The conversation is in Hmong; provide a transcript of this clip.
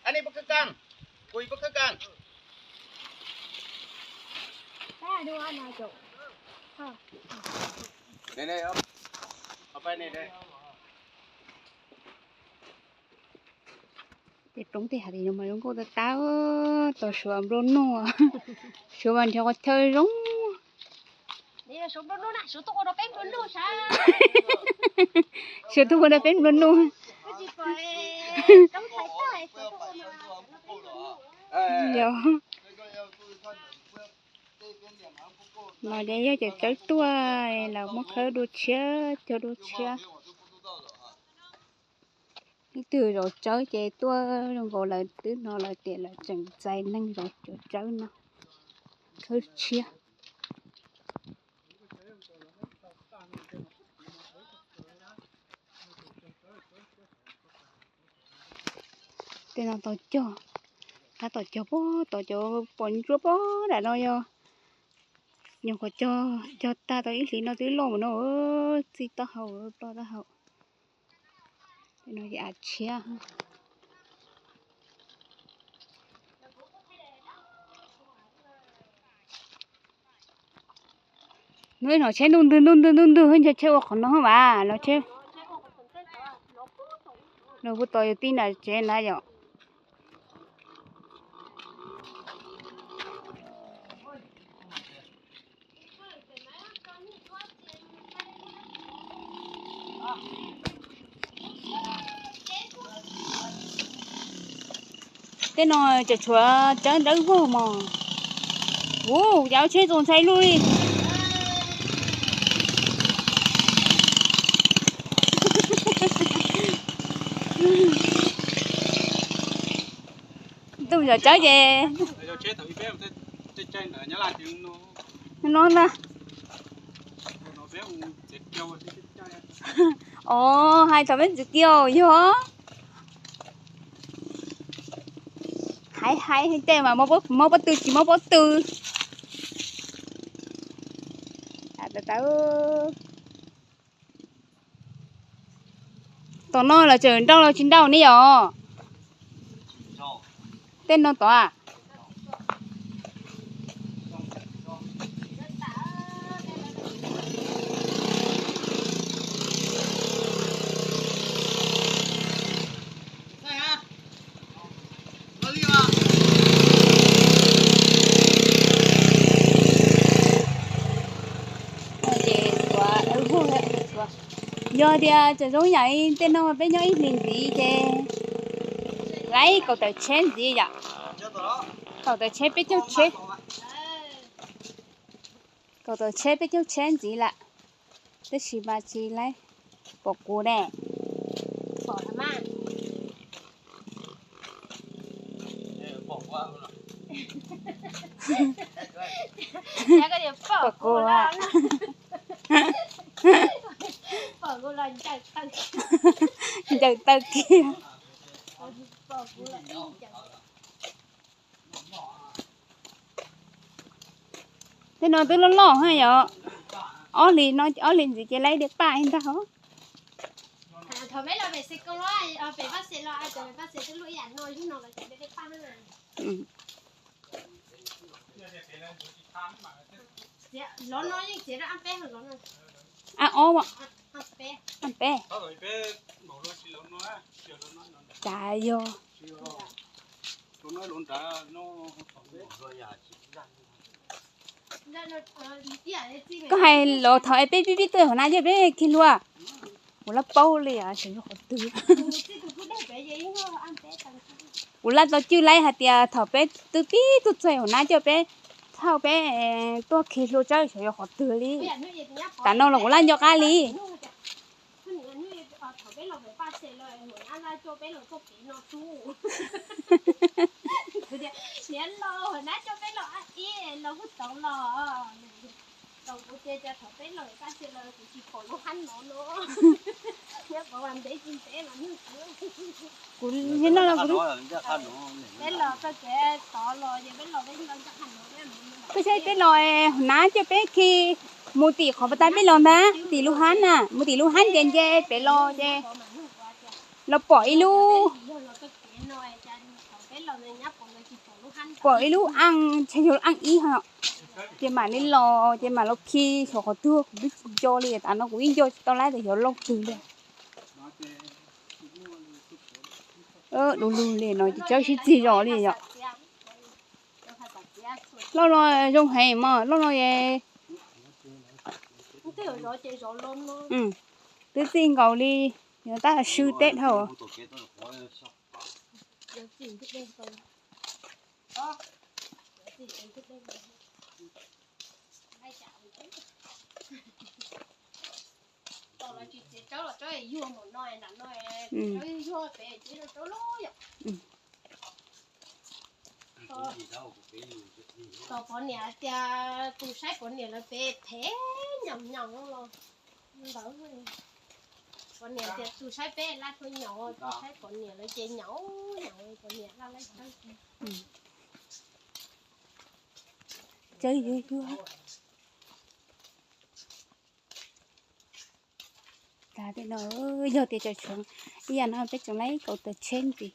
Ani pab khawb kaaj, kuj ib pab khawb kaaj. Ces roob tej hav tim no mas zoo nkauj tag tag, tau suav nplua nuj, suav mas nrhiav qhov chaw zoo. Suav tuaj ua rau peb nplua nuj. Yog, no ces yog cov tsawb tuaj, lawv muab khawb dua tshiab, cog dua tshiab. Leej twg zov tsawb ces tuaj zoo nkaus lawv twb no lawv tias lawv tseem txais neeg zov cov tsawb no, khawb tshiab. Tej no tau cog, qab tom cog pob, tom cov pom ntsuab pob nram no yog nyuam qhuav cog, cog tag tau ib hlis no twb loj mus no, txij taub hau ploj taub hau. Tej no ces av tshiab. Hnub no tsheb ntuj ntwg ntuj ntwg ntuj ntwg, ntshe tsheb ua qhov no mas los tsheb, los puag tom yus tij nram tsev ntawd yom. Tej no tseem tshuav tsawb dawb vog mog. Ua cas ua tsheb txaus ntshai luaj li. Ntuj zov tsawb ces no ntag. Os, hais thaum peb ntxwv kiag yog hais hais tej mas muab pob tw tsis muab pob tw. Tom no los tseem nrau los tsis nrau ne yom? Tej no tod a. Yog tias tseem zoo yam tej no mas peb nyob ib hlis ntxiv ces laib kaum tawm tsheb ntxiv yom. Kaum tawm tsheb peb caug tsheb. Kaum tawm tsheb peb caug tsheb ntxiv lawm, tab sis mas tsis laib pom kuv ne. Pom kuv, ncaws taw kiag. Tej no twb loj loj ha yom. Ob hlis no ob hlis ntxiv ces laib dej paj ntag os. Ab ob, ab peb. Cas yog koj hais los thaum es peb pib pib tuaj hauv na coj peb khi hlua, kuv lab paub li xyov yog qhov twg. Kuv lab tau cwj laib hais tias thaum peb twb pib tuaj txog hauv na coj peb thauj peb tuaj khi hlua tsawb xyov yog qhov twg li. Tam no los kuv lab nco qab li. Kuv no, peb saib peb los hauv na coj peb khi mus tim qhov pas tas peb los ntag, tim lub hab na, mus tim lub hab ces nce pem los ces los pom ib lub Pom ib lub aj, ntshe yog aj ib ho, ces mam li los, ces mam los khi xyov qhov twg, kuv twb tsis nco li, tav no kuv yeej nco tsis tau lawm tias xyov loj twg li. Du lug li no ces txawb sib txig zos li yom. Loj no zoo heev mas loj no es. Twb txij nkaus li, yog tab swb teb dhau. Tos poj niam tias tus saib poj niam lawv pem phem nyaum nyaum los ntawd. Poj niam tias tus saib peb laj tuaj nyaum, tus saib poj niam lawv ces nyaum nyaum, poj niam laj laj tawb. Txawb yuag yuag. Tag tej no yog tias tseem tshuav ib yam no peb tseem laib kaum tawm tsheb ntxiv.